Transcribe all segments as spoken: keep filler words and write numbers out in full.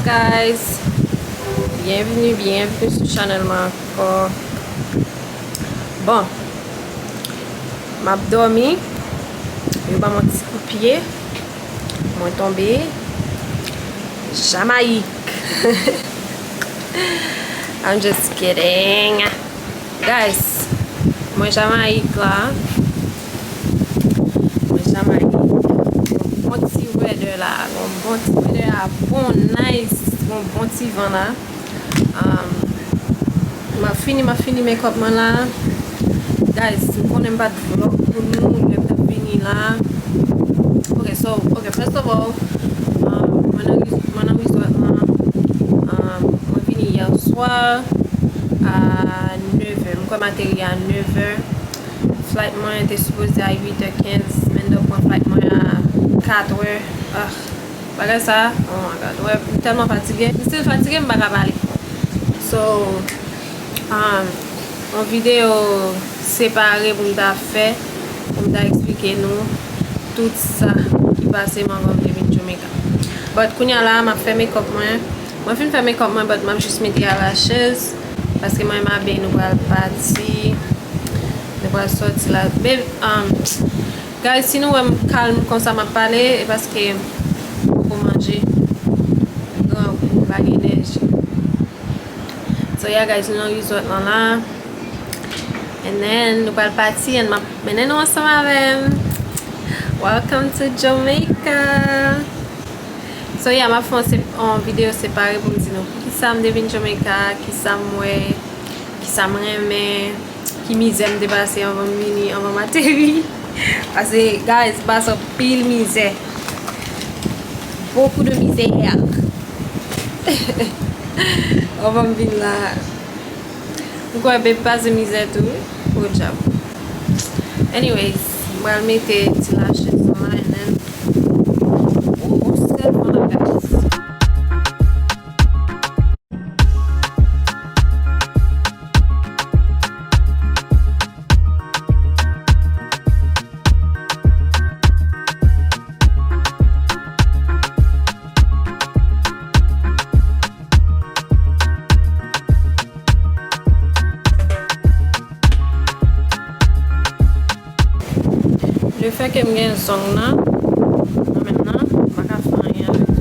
Guys, byenvni, byenvni sou chanèl mwen ankò. Bon, m ap dòmi, yo ban m yon ti kout pye, mwen tonbe Jamayik. I'm just kidding. Guys, mwen Jamayik la. Mwen Jamayik. Gon bon ti weather la. Gon bon ti weather la. Bon, nice. Gon bon ti van la. Um, m ap fini, m ap fini make up mwen la. Guys, m konnen m pa t vlog pou nou lè m t ap vini la. Ok, so, ok, first of all, um, mwen nan, mwen nan resort lan. Um, mwen vini yè swa a nèv è. M kwè m ateri a nèv è. Flight mwen te sipoze a uit è kenz, m end up pran flight mwen a kat è. Ah, bagay sa, oh my God. Wè, m tèlman fatige. M still fatige, m pa ka pale. So, um, yon videyo separe pou m ta fè, pou m ta eksplike nou tout sa ki pase m anvan m te vin Jamaica. But kounye a la, m ap fè make up mwen. Mwen fin fè make up mwen, but m ap jis mete eyelashes, paske mwen, Mabe, nou pral pati, nou pral sòti la. Babe, um, guys, si nou wè m kalm konsa m ap pale, e paske m poko manje, grangou, m pa gen enèji. So yeah, guys, nou nan resort lan la. And then, nou pral pati, and m ap mennen nou ansanm avè m. Welcome to Jamaica! So yeah, m ap fè yon sep-, yon videyo separe pou m di nou poukisa m te vin Jamaica, kisa m wè, kisa m renmen, ki mizè m te pase anvan m vini, anvan m ateri. Paske, guys, m pase anpil mizè. Beaucoup de misère. Anvan m vin la. M kwè babe pase mizè tou wi. Podyab. Anyways, m pral mete ti lashes lan la, and then, oh, gon sèl van la, guys. Le fè ke m gen zong nan, nan men m nan, m pa ka fè anyen avèk li.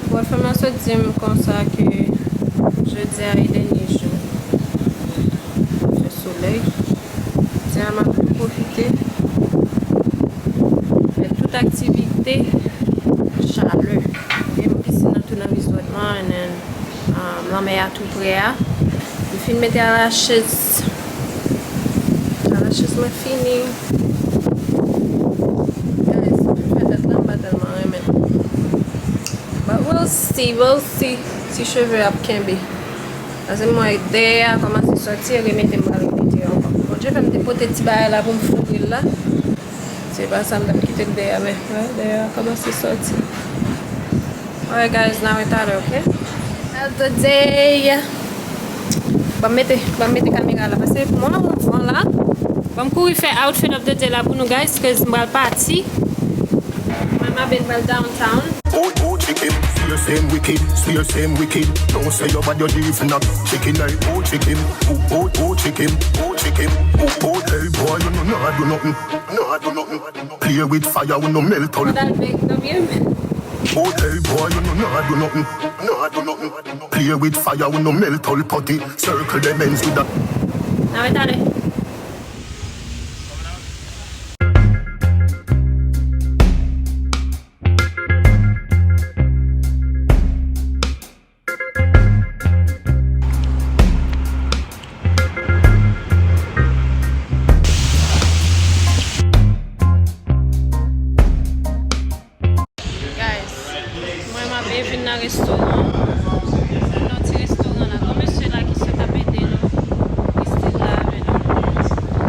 Bòyfrenn mwen sot di m konsa ke jodi a e dènye jou. Fè solèy. Jodi a m ap pwofite fè tout aktivite. Chalè. Gen yon pisin nan tou nan resort lan, and then, um, lanmè a tou prè a. M fin mete eyelashes. Eyelashes mwen fini. Guys, m fin fè tèt la, m pa tèlman renmen. But we'll see, we'll see si cheve ap kenbe. Paske m wè dèyè a kòmanse sòti, remete m pral remete yo ankò. Bondye fè m te pote ti bagay la pou m foure l la. Se pa sa m t ap kite l dèyè, men wè, dèyè a kòmanse sòti. Alright guys, n a wè talè, ok? Another day. Ban m mete, ban m mete kamera la, paske mwen, mwen la, ban m kouri fè outfit of the day la pou nou, guys, cause m pral pati. Mwen, Mabe, n pral downtown. Old, old chicken, swear same wicked, swear same wicked. Don't say your bad, you leave not chicken, eh, old chicken, old, old, old chicken, old chicken, old, old, hey boy, you know, nah do nothing, nah do nothing. Play with fire, we no melt all. Old hey boy, you know, nah do nothing, nah do nothing. Play with fire, we no melt all putty. Circle dem ends with that. N a wè talè. Guys, mwen Mabe vin nan restoran. Vin nan ti restoran la. Gon mesye la ki sot ap ede nou. Li still la avè nou.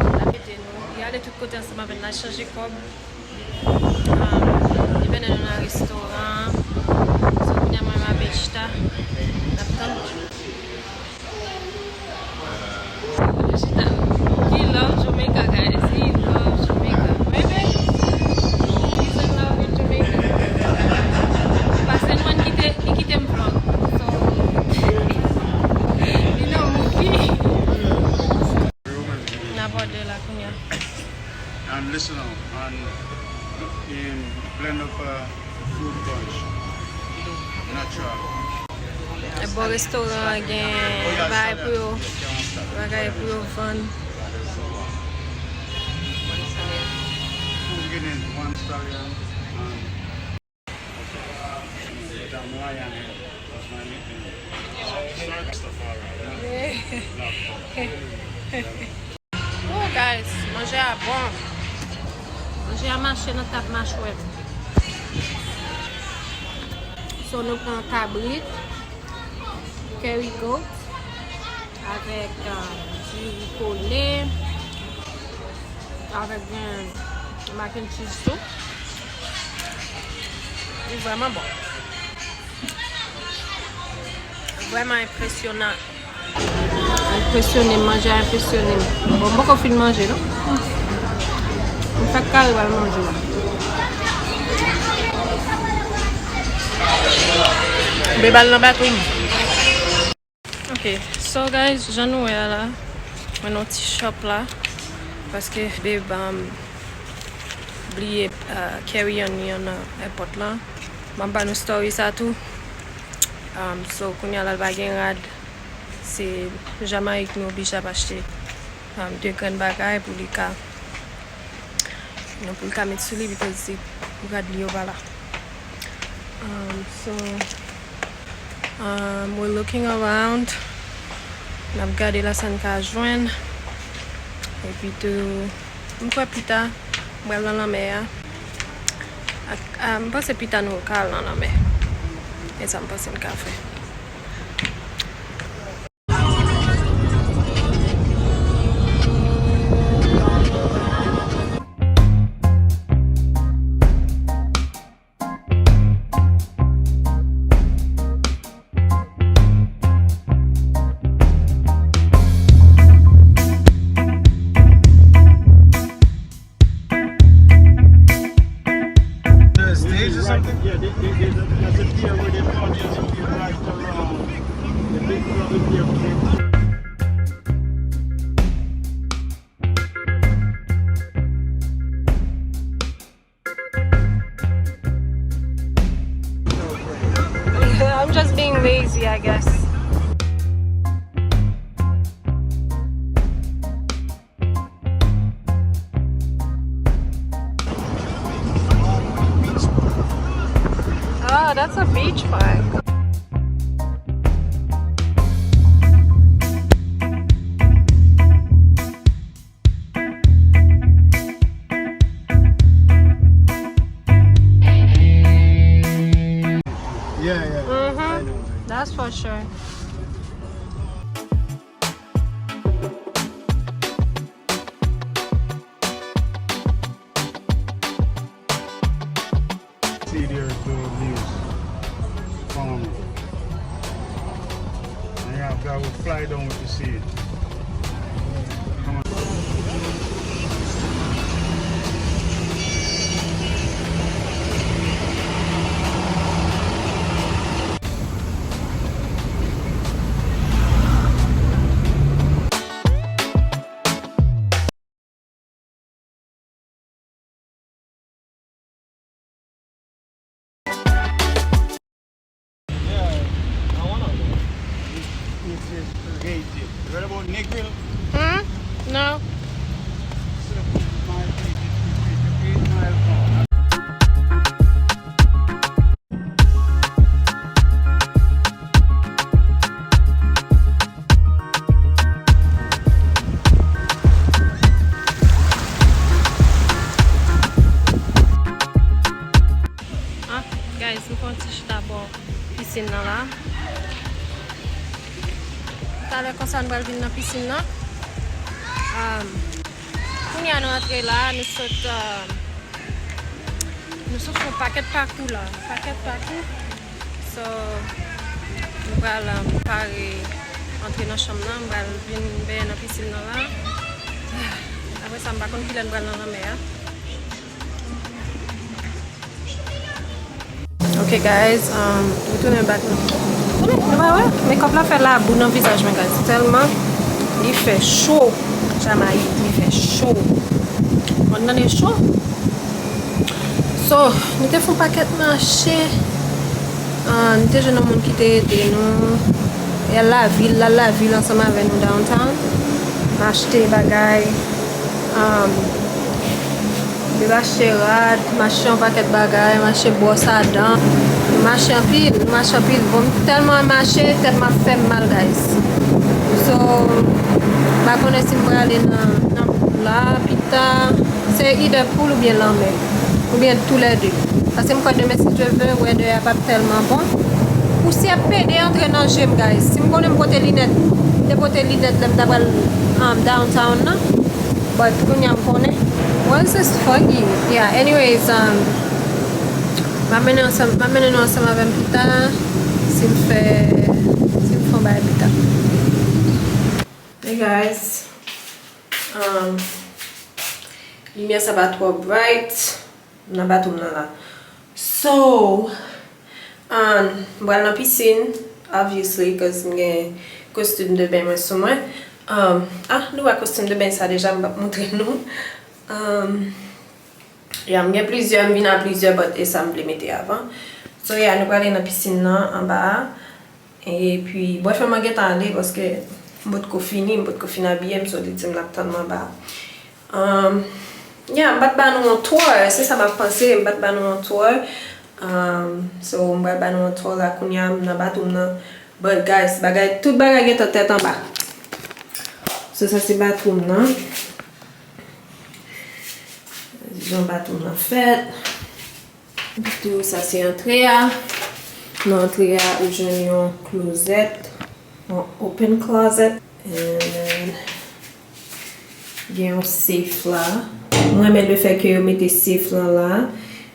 L ap ede nou. Li ale tout kote ansanm avè n. L al chanje kòb. Um, li mennen nou nan restoran. So, kounye a mwen, Mabe chita. N ap tann. Chita. He love Jamaica, guys. He love Jamaica. Baby, Fruit punch. Natural. Bò restoran an gen bagay pou yo, bagay pou yo vann. Two Guinness, one stallion, and Oh, guys, manje a bon. Manje a mache nan tab machwè. So, nou pran kabrit, curry goat, avèk, euh, diri kole, avèk gen mac and cheese tou. Li vrèman bon. Vrèman enpresyonan. Enpresyone m, manje a enpresyone m. Bon, m poko fin manje, non? M fèk kare pral manje la. Bebal nan bathroom. Ok, so guys, jan nou wè a la, mwen nan ti shop la, paske babe, um, bliye, uh, carry on li an nan airport lan. M ap ba nou story sa tou. Um, so, kounye a la, l pa gen rad. Se Jamayik nou oblije ap achte, um, de grenn bagay pou li ka, you know, pou l ka met sou li, because rad li yo pa la. Um, so, um, we're looking around. N ap gade la sa n ka jwenn. Epi tou, m kwè pita, m pral nan lanmè a. Ak, ah, m panse pita nou ka al nan lanmè. E sa m panse n ka fè. There a stage or something? Yeah, they, they, there's a, there's a pier where they party and they right around the big public pier. I'm just being lazy, I guess. Oh, that's a beach flag. Yeah, yeah. Mm-hmm. I know, man. That's for sure. See, there's the news. Phone. And yeah, that will fly down with the sea. Come on. Yeah, I wanna go. This is crazy. You heard about Negril? Hmm? No. Seven mile, eight mile. Ah, guys, m pran ti chita bò pisin nan la. Talè konsa, nou pral vin nan pisin nan. Um, Kounye a nou antre la, nou sot, euh, nou sot fè yon pakèt pakou la, pakèt pakou. So, nou pral, euh, pare antre nan chanm nan, m pral vin benyen nan pisin nan la. Apre sa, m pa konn kilè n pral nan lanmè a. Ok, guys, um, retounen back. Nou pa wè? Makeup la fè labou nan vizaj mwen, guys. Tèlman li fè cho. Jamayik, li fè cho. Mwen tande cho. So, nou te fè yon pakèt mache. Ah, nou te jwenn yon moun ki te ede nou. L al lavil, l al lavil ansanm avè nou downtown. M achte bagay. Um, m te achte rad, m achte yon pakèt bagay, m achte bwòs a dan. Nou mache anpil, nou mache anpil. Bon, m tèlman mache, tèt m ap fè m mal, guys. So, m pa konnen si m prale nan, nan poul la, pita. Se either poul oubyen lanmè. Oubyen toulède. Paske m kwè demen, si Dye vle, weather a p ap tèlman bon. Pousyè pede antre nan je m, guys. Si m konnen m pote linèt, m te pote linèt lè m ta pral, um, downtown nan. But kounye a m konnen. Why is this foggy? Yeah, anyways, um, m ap mennen ansanm, m ap mennen nou ansanm avè m pita. Si m fè, si m fè yon bagay pita. Hey guys, um, limyè sa pa twò bright nan bato m nan la. So, um, m pral nan pisin, obviously, cause m gen kostim de ben mwen sou mwen. Um, ah, nou wè kostim de ben sa deja, m p ap montre nou. Um, yeah, m gen plizyè, m vin a plizyè, but e sa m vle mete avan. So, yeah, nou prale nan pisin nan anba a. Epi, bòyfrèn mwen gentan ale paske m potko fini, m potko fin abiye m, so li di m l ap tann mwen anba. Um, yeah, m pa t ba nou yon tour, se sa m ap panse, m pa t ba nou yon tour. Um, so, m pral ba nou yon tour la kounye a, m nan bathroom nan. But guys, bagay, tout bagay gentan tèt anba. So, sa se bathroom nan. Jan bathroom nan fèt. Epi tou, sa se antre a. Nan antre a, ou jwenn yon klozèt, yon open closet. And then, gen yon safe la. Mwen renmen le fè ke yo mete safe lan la,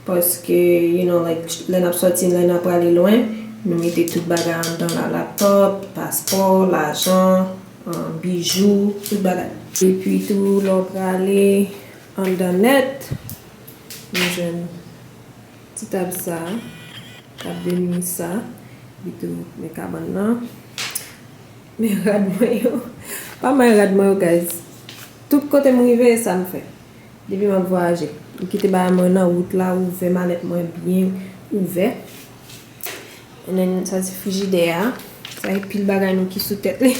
paske, you know, like, lè n ap sòti, lè n ap prale lwen, nou mete tout bagay anndan la, laptop, paspò, lajan, um, bijou, tout bagay. Epi tou, lè w prale anndan nèt, nou jwenn ti tab sa, tab de nwi sa, epi tou men kabann nan. Men rad mwen yo. Pa mal rad mwen yo, guys. Tout kote m rive, e sa m fè. Depi m ap vwayaje. M kite bagay mwen nan wout la, ouvè malèt mwen byen ouvè. And then, sa se frijidè a. Sa e pil bagay nou ki sou tèt li.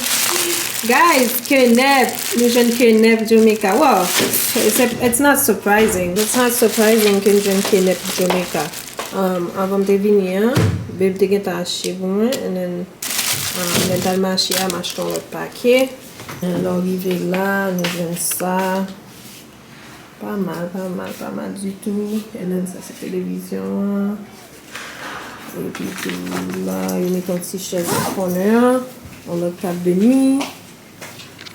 Guys, kenèp! Nou jwenn kenèp Jamaica. Well, it's, it's not surprising. It's not surprising ke nou jwenn kenèp Jamaica. Um, anvan m te vini an, babe te gentan achte pou mwen. And then, um, lè m t al mache a, m achte yon lòt pake. And lè w rive la, nou jwenn sa. Pa mal, pa mal, pa mal ditou. And then sa se televizyon an. Epi tou la, yo met yon ti chèz nan kònè an. Yon lòt tab de nwi.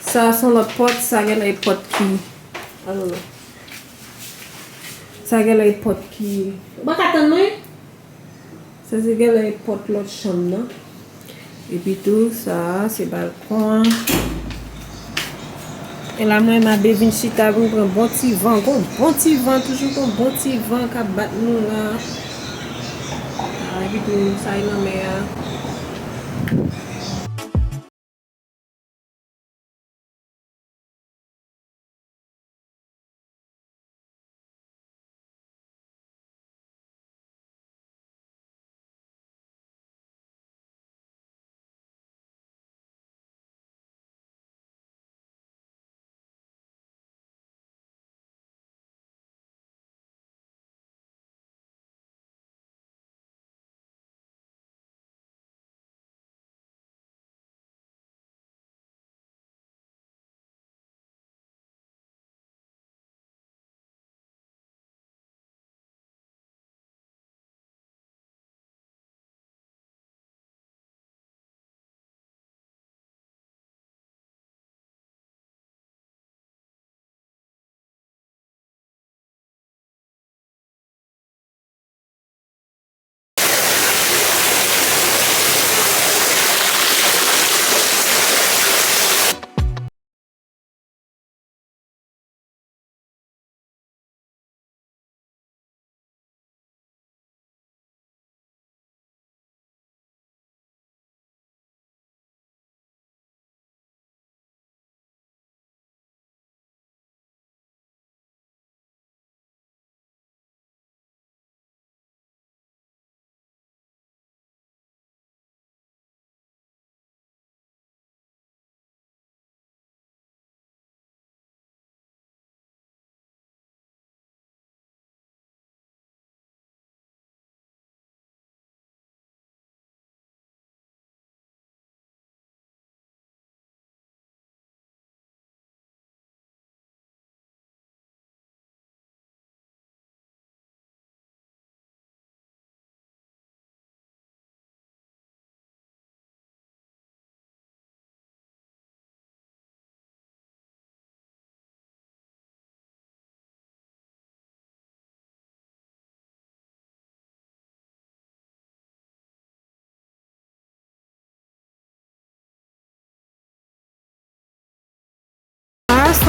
Sa se yon lòt pòt, sa genlè e pòt ki, I don't know. Sa genlè e pòt ki, ou pa ka tann mwen? Sa se genlè e pòt lòt chanm nan. Epi tou, sa a, se balkon an. E la, mwen, Mabe vin chita pou m pran bon ti van. Gon bon ti van, toujou gon bon ti van k ap bat nou la. Ah, epi tou, sa e lanmè a.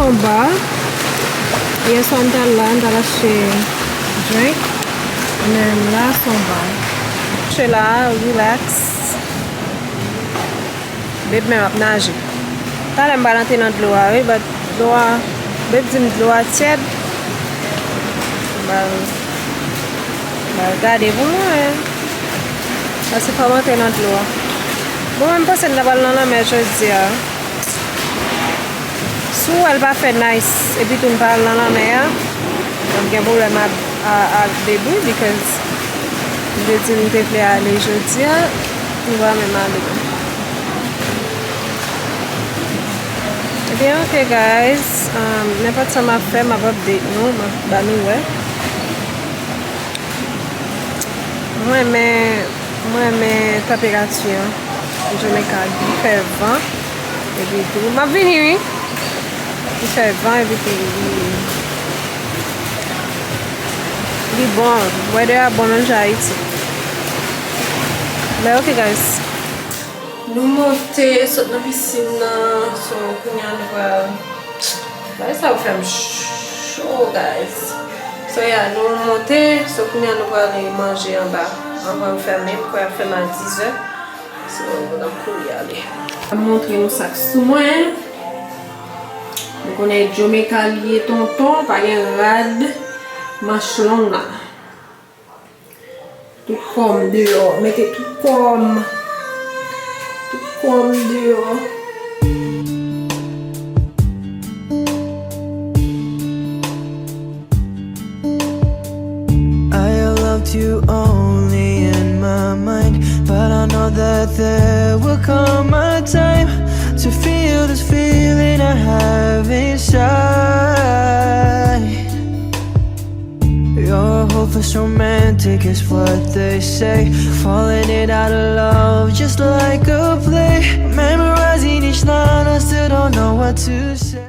Yon ba. Yè swa m t al la, m t al achte drink. Men la se yon ba. Mache la, relax. Babe menm ap naje. Talè m pral antre nan dlo a, wi, but dlo a, babe di m dlo a tyèd. M pral, m pral gade pou mwen. Paske fò m antre nan dlo a. Bon, mwen m panse m ta pral nan lanmè jodi a. Si w wè l pa fè nice, epi tou n pa al nan lanmè a, m ap gen pwoblèm ak, a, ak Baby, because m te di m te vle ale jodi a, nou pa menm ale. Ebyen, ok, guys, um, nenpòt sa m ap fè, m ap update nou, m ap ba nou wè. Mwen renmen, mwen renmen tanperati an. Jamaica, li fè van. Epi tou, m ap vini, wi. Li fè van, epi tou, li, li bon. Weather a bon menm jan Ayiti. Men ok, guys. Nou monte, sot nan pisin nan. So, kounye a nou pral Bagay sa yo fè m cho, guys. So, yeah, nou monte, so, kounye a nou prale manje anba. Anvan m fèmen, m kwè y ap fèmen a dizè. So, n ap kouri ale. M ap montre nou sa k sou mwen. Nou konnen Jamaica li ye tonton, pa gen rad manch long la. Tout kò m deyò, mete tout kò m. Tout kò m deyò. I loved you only in my mind, but I know that there will come a time to feel this feeling I have inside. You're hopeless romantic is what they say. Falling in out of love just like a play. Memorizing each line, I still don't know what to say.